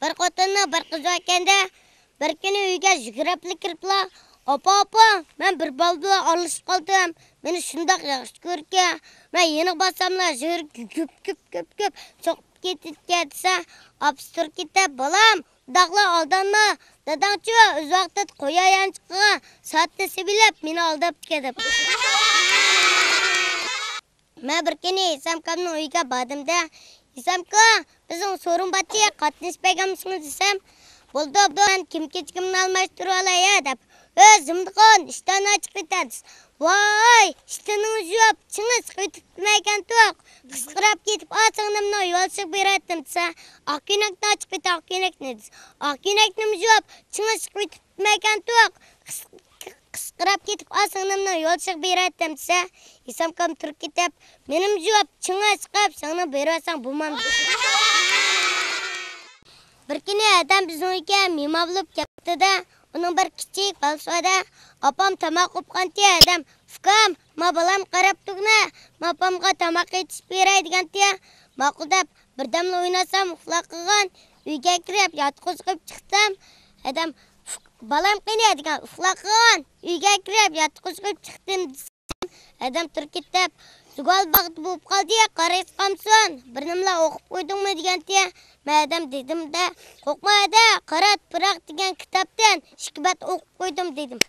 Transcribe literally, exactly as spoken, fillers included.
بىر خوتۇننىڭ بىر قىزى بار ئىكەن-دە. بىر كۈنى ئۆيگە يۈگۈرۈپلا كىرىپلا، «ئاپا، ئاپا، مەن بىر بالا بىلەن ئارىلىشىپ قالدىم. مېنى شۇنداق ياخشى كۆرىدىكەن. مەن يېنىغا بارساملا يۈرىكى گۈپ، گۈپ، گۈپ، گۈپ سوقۇپ كېتىدىكەن» دېسە، ئاپىسى تۇرۇپ كېتىپ، «بالام، ئۇنداقلا ئالدانما. داداڭچۇ ئۆز ۋاقتىدا قوي يانچۇقىغا سائەتنى سېلىپ، مېنى ئالداپتىكەن» دەپ. مەن بىر كۈنى ھېسامكامنىڭ ئۆيىگە باردىم-دە، «ھېسامكا، بىزنىڭ سورۇن بارتى، قاتنىشىپ بەرگەنمىسىڭىز؟» دېسەم، «بولدى، بولدى، مەن كىيىم-كېچىكىمنى ئالماشتۇرۇۋالاي ھە» دەپ، «ئۆي زىمدىغان ئىشتاننى ئاچىقىۋېتە» دېسە، «ۋاي، ئىشتىنىڭنى يۇيۇپ، چىڭىنى سىقىۋېتىپتىمەنكەنتۇق. قىسقىراپ كېتىپ، ئا، سىڭلىمنىڭ يولدىشىغا بېرىۋەتتىم» دېسە، «ئاق كۆينەكنى ئاچىقىۋېتە، ئاق كۆينەكنى» دېسە، «ئاق كۆينەكنىمۇ يۇيۇپ، چىڭىنى سىقىۋېتىپتىمەنكەنتۇق. قىس-، قىسقىراپ كېتىپ، ئا، سىڭلىمنىڭ يولدىشىغا بېرىۋەتتىم» دېسە، ھېسامكام تۇرۇپ كېتىپ، «مېنىمۇ يۇيۇپ، چىڭىنى سىقىپ، سىڭلىمگە بېرىۋەتسەڭ بولمامدۇ؟» بىر كۈنى ھەدەم بىزنىڭ ئۆيگە مېھمان بولۇپ كەپتۇ-دە، ئۇنىڭ بىر كىچىك بالىسى بار-دە. «ئاپام تاماق قىلىپ قالدى» ھەدەم. «ئۇكام، ما بالام قاراپ تۇرغىنە، ما ئاپامغا تاماق ئېتىشىپ بېرەي» دېگەنتى. ماقۇل دەپ، بىردەملا ئوينىسام، ئۇخلاپ قالغان. ئۆيگە كىرىپ، ياتقۇزۇپ چىقسام، ھەدەم، «بالام قېنى؟» دېگەن. «ئۇخلاپ قالغان. ئۆيگە كىرىپ، ياتقۇزۇپ چىقتىم» دېسەم، ھەدەم تۇرۇپ كېتىپ، «زۇگال ۋاقتى بولۇپ قالدى، قارىسى قامسۇن، بىر نېمىلا ئوقۇپ قويدۇڭمۇ؟» دېگەنتى. مەن ھەدەم دېدىم-دە، «قورقما ھەدە، قارا پۇراق دېگەن كىتابتىن ئىككى بەت ئوقۇپ قويدۇم» دېدىم.